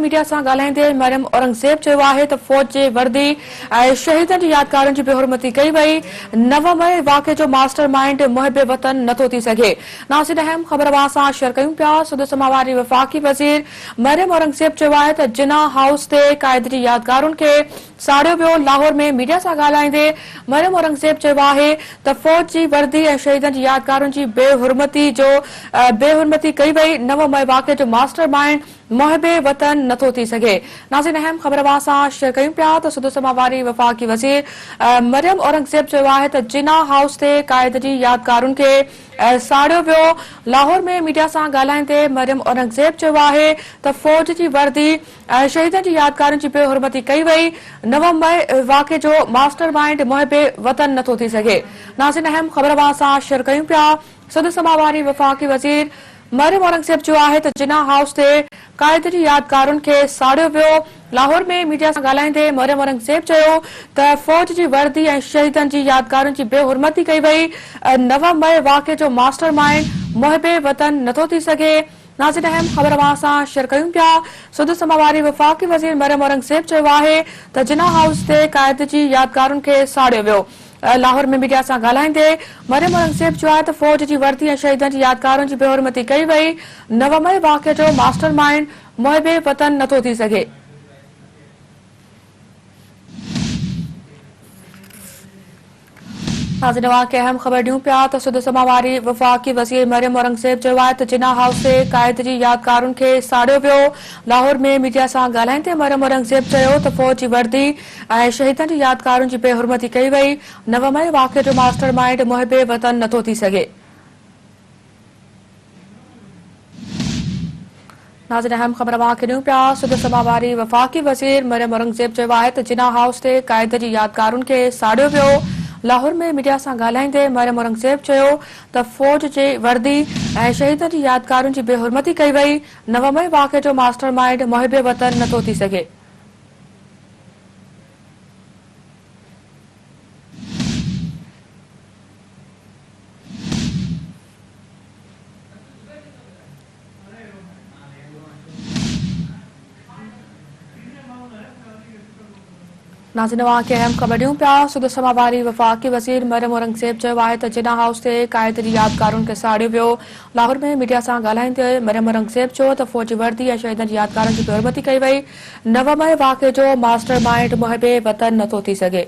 Media سان ڳالهائيندي مريم اورنگزيب چيو آهي ته فوج جي وردي ۽ شهيدن جي يادگارن جي بيحرمتي ڪئي وئي، 9 مئي واقعي جو ماسٽر مائينڊ محب وطن نٿو ٿي سگهي. ناظرين اهم خبر اوهان سان شيئر ڪيون پيا، سڌ سماء واري وفاقي وزير مريم اورنگزيب چيو آهي ته جناح هائوس تي قائد جي يادگارن کي ساڙيو ويو، لاهور ۾ ميڊيا سان ڳالهائيندي مريم اورنگزيب چيو آهي ته فوج جي وردي ۽ شهيدن جي يادگارن جي بي حرمتي جو بي حرمتي ڪئي وئي، 9 مئي واقعي جو ماسٽر مائينڊ محب وطن نٿو ٿي سگهي. ناظرين اهم خبر اوهان سان شيئر ڪيون پيا ته سڌ سماء واري وفاقي وزير مريم اورنگزيب چيو آهي ته جناح هائوس تي قائد جي يادگارن کي ساڙيو ويو، لاهور ۾ ميڊيا سان ڳالهائيندي مريم اورنگزيب چيو آهي ته فوج جي وردي ۽ شهيدن جي يادگارن جي بي حرمتي ڪئي وئي، 9 مئي واقعي جو ماسٽر مائينڊ محب وطن نٿو ٿي سگهي. ناظرين اهم خبر اوهان سان شيئر ڪيون پيا، سڌ سماء واري وفاقي وزير مريم اورنگزيب چيو آهي ته جناح هائوس تي قائد جي يادگارن کي ساڙيو ويو، لاهور ۾ ميڊيا سان ڳالهائيندي مريم اورنگزيب چيو ته فوج جي وردي ۽ شهيدن جي يادگارن جي بي حرمتي ڪئي وئي، 9 مئي واقعي جو ماسٽر مائينڊ محب وطن نٿو ٿي سگهي. ناظرين اهم خبر اوهان سان شيئر ڪيون پيا، سڌ سماء واري وفاقي وزير مريم اورنگزيب چيو آهي ته جناح هائوس تي قائد جي يادگارن کي ساڙيو ويو. لاهور ۾ ميڊيا سان ڳالهائيندي مريم اورنگزيب چيو آهي ته فوج جي وردي ۽ شهيدن جي يادگارن جي بيحرمتي ڪئي وئي، 9 مئي واقعي جو ماسٽر مائينڊ محب وطن نٿو ٿي سگهي. ناظرين اوهان کي اهم خبر ڏيون پيا ته سڌ سماء واري وفاقي وزير مريم اورنگزيب چيو آهي ته جناح هائوس تي قائد جي يادگارن کي ساڙيو ويو، لاهور ۾ ميڊيا سان ڳالهائيندي مريم اورنگزيب چيو ته فوج جي وردي ۽ شهيدن جي يادگارن جي بي حرمتي ڪئي وئي، 9 مئي واقعي جو ماسٽر مائينڊ محب وطن نٿو ٿي سگهي. ناظرين اهم خبر اوهان کي ڏيون پيا، سڌ سماء واري وفاقي وزير مريم اورنگزيب چيو آهي ته جناح هائوس تي قائد جي يادگارن کي ساڙيو ويو، لاهور ۾ ميڊيا سان ڳالهائيندي مريم اورنگزيب چيو ته فوج جي وردي ۽ شهيدن جي يادگارن جي بي حرمتي ڪئي وئي، 9 مئي واقعي جو ماسٽر مائينڊ محب وطن نٿو ٿي سگهي. ناظرين اوهان کي اهم خبر ڏيون پيا سڌ سماء واري وفاقي وزير مريم اورنگزيب چيو آهي ته جناح هائوس تي قائد جي يادگارن کي ساڙيو ويو لاهور ۾ ميڊيا سان ڳالهائيندي مريم اورنگزيب چيو ته فوجي وردي ۽ شهيدن جي يادگارن جي بيحرمتي ڪئي وئي 9 مئي واقعي جو ماسٽر مائينڊ محب وطن نٿو ٿي سگهي.